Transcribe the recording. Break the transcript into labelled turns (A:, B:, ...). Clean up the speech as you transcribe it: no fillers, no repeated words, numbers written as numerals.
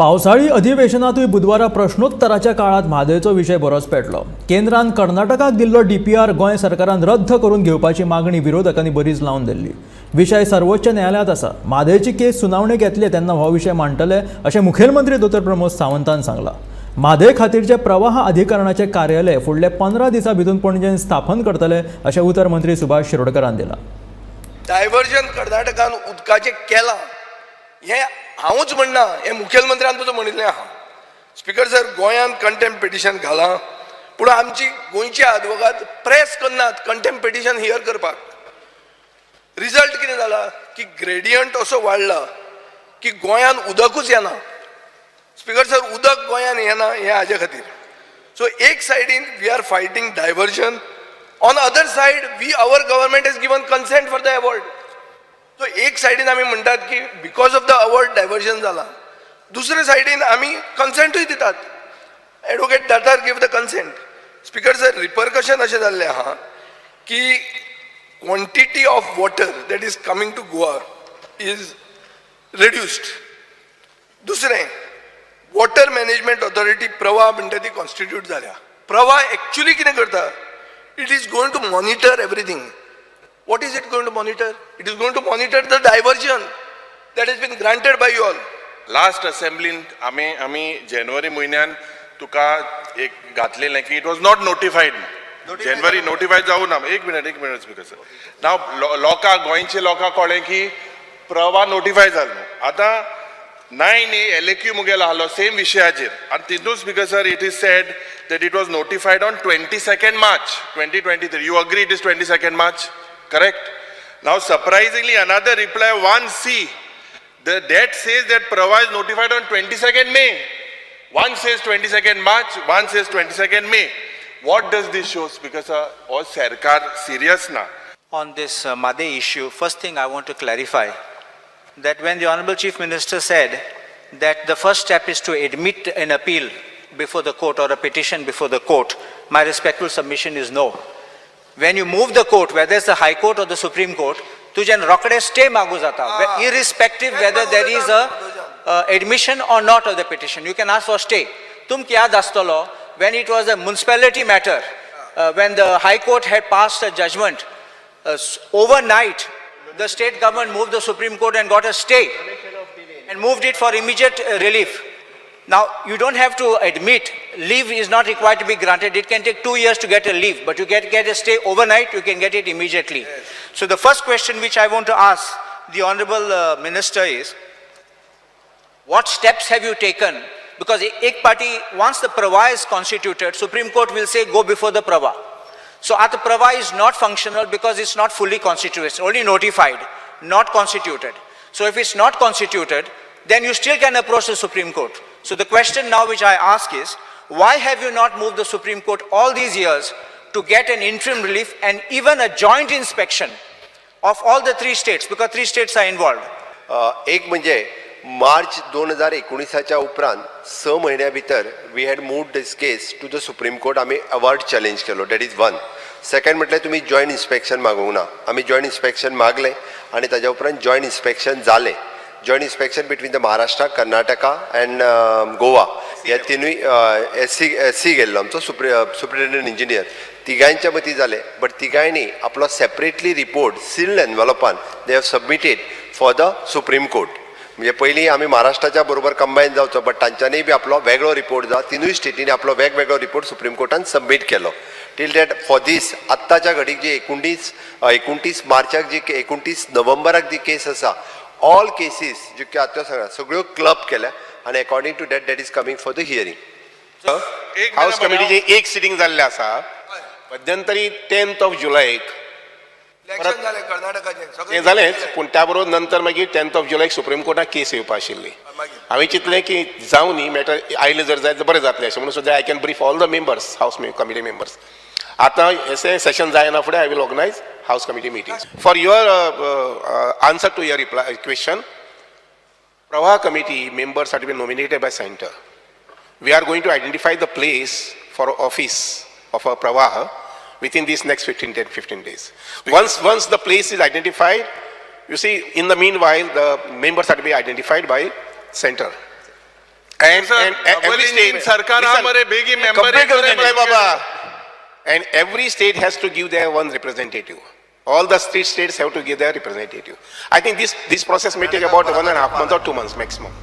A: पावसाळी अधिवेशनातूय बुधवारा प्रश्नोत्तराच्या काळात म्हादयचो विशय बरोच पेटलो. केंद्रान कर्नाटकाक दिल्लो डीपीआर गोंय सरकारान रद्द करून घेवपाची मागणी विरोधकांनी बरीच लावन धरली. विशय सर्वोच्च न्यायालयांत आसा. म्हादयची केस सुनावणेक येतले तेन्ना हो विशय मांडटले अशें मुखेलमंत्री दोतोर प्रमोद सावंतान सांगलां. म्हादय खातीरचे प्रवाह अधिकरणाचें कार्यालय फुडल्या 15 दिसां भितर पणजेन स्थापन करतले अशें उतर मंत्री सुभाष शिरोडकरान दिलां.
B: डायवर्जन कर्नाटकान उदकाचें केलां हें हांवूच म्हणना, हें मुखेलमंत्र्यान सुद्दां म्हणिल्लें आहा. स्पिकर सर, गोंयान कंटेम्प पिटिशन घालां, पूण आमची गोंयची आदवोगाद प्रेस करनात कंटेम्प पिटिशन here करपाक. रिजल्ट कितें जाला की ग्रेडियंट असो वाडला की गोंयान उदकूच येना. स्पिकर सर, उदक गोंयान येना हें हाजे खातीर. सो एक सायडीन we are fighting diversion, on other side we our government has given consent for the award. So एक सायडीन आमी म्हणटात की because of the award diversion जाला, दुसरे सायडीन आमी कन्सेंटूय दितात. Advocate Datar give the consent. Speaker sir, repercussion अशें जाल्लें आहा की quantity of water that is coming to Goa is reduced. दुसरें, वॉटर मॅनेजमेंट ऑथॉरिटी प्रवाह म्हणटा ती कॉन्स्टिट्यूट जाल्या. प्रवाह एक्चुली कितें करता? It is going to monitor everything. What is it going to monitor? It is going to monitor the diversion that has been granted by you all.
C: Last असेंब्लीन आमी जानेवारी म्हयन्यान तुका एक घातलेलें की it was not notified. January notify जावं ना. एक मिनट, एक मिनट, स्पीकर सर. नाव लोकांक, गोंयचे लोकांक कळ्ळें की प्रवाह नोटिफाय जालो न्हू. आतां 9A LAQ मुगेलो आहलो सेम विशयाचेर आनी तितून, Speaker sir, it is said that it was notified on 22nd March 2023. You agree it is 22nd March, correct? Now, surprisingly, another reply 1C, the that says that Pravah is notified on 22nd May. One says 22nd March, one says 22nd May. What does this show, Speaker sir? हो सरकार serious ना.
D: On this Mhadei issue, first thing I want to clarify that when the Honorable Chief Minister said that the first step is to admit an appeal before the court or a petition before the court, my respectful submission is no. When you move the court, whether it's the High Court or the Supreme Court, तुज्यान रोखडे stay मागू जाता, irrespective whether there is a admission or not of the petition. You can ask for stay. तुमकां याद आसतलो, when it was a municipality matter, when the High Court had passed a judgment, overnight, the state government moved the Supreme Court and got a stay and moved it for immediate relief. Now, you don't have to admit, leave is not required to be granted. It can take 2 years to get a leave, but you get a stay overnight, you can get it immediately. So the first question which I want to ask the Honorable Minister is, what steps have you taken? Because एक party, once the Pravah is constituted, Supreme Court will say, "Go before the Pravah." So at the Pravah is not functional because it's not fully constituted, it's only notified, not constituted. So if it's not constituted, then you still can approach the Supreme Court. So the question now which I ask is, why have you not moved the Supreme Court all these years to get an interim relief and even a joint inspection of all the three states, because three states are involved?
E: एक म्हणजे मार्च 2019च्या उपरांत 6 म्हयन्या भितर we had moved this case to the Supreme Court. आमी award challenge केलो. That is one. Second म्हटल्यार तुमी joint inspection मागूंक ना. आमी जॉयंट इन्स्पेक्शन मागलें आनी ताज्या उपरांत जॉयंट इन्स्पेक्शन जालें, joint inspection between the Maharashtra, Karnataka and Goa. ह्या तिनूय एस सी गेल्लो आमचो सुप्रिटेंडंट इंजिनियर, तिगांयच्या मदीं जालें, बट तिगांयनी आपलो सेपरेटली रिपोर्ट सिल्ड एनवेलपान they have submitted for the Supreme Court. म्हणजे पयलीं आमी महाराष्ट्राच्या बरोबर कंबायन जावचो, बट तांच्यांनी बी आपलो वेगळो रिपोर्ट जावं, तिनूय स्टेटींनी आपलो वेगवेगळो रिपोर्ट सुप्रीम कोर्टान सबमीट केलो. टील that for these आत्ताच्या घडीक जी 29 मार्चाक जी, 29 नोव्हेंबराक जी केस आसा, ऑल केसीस ज्यो आतां सांगला सगळ्यो क्लब केल्या आनी according to that, that is coming for the hearing.
C: एक
F: हाऊस
C: मिनिट.
F: कमिटीची एक सिटींग जाल्लें आसा. मध्यंतरी 10th of जुलैक
B: इलेक्शन जालें कर्नाटकाचें सगळें.
F: तें जालेंच, पूण त्या बरोबर नंतर मागीर 10th of जुलैक सुप्रीम कोर्टाक केस येवपा आशिल्ली.
B: मागीर.
F: हांवें चिंतलें की जावं न्ही, मॅटर आयलें जर जायत बरें जातलें अशें म्हणून सुद्दां I can brief all the members, House Committee members. आतां अशें सेशन जायना फुडें I will organize House Committee meeting. For your answer to your reply question, Pravah Committee members are to be nominated by center. We are going to identify the place for office of a Pravah within these next 15, 10, 15 days. Once the place is identified, you see, in the meanwhile, the members are to be identified by center. And
C: Sir,
F: and
C: double
F: every
C: engine
F: state
C: सरकार हा मरे, बेगीन member
F: Complete करून
C: एक
F: दिता बाबा. And every state has to give their one representative. All the three states have to give their representative. I think this process may take about 1.5 months or 2 months maximum.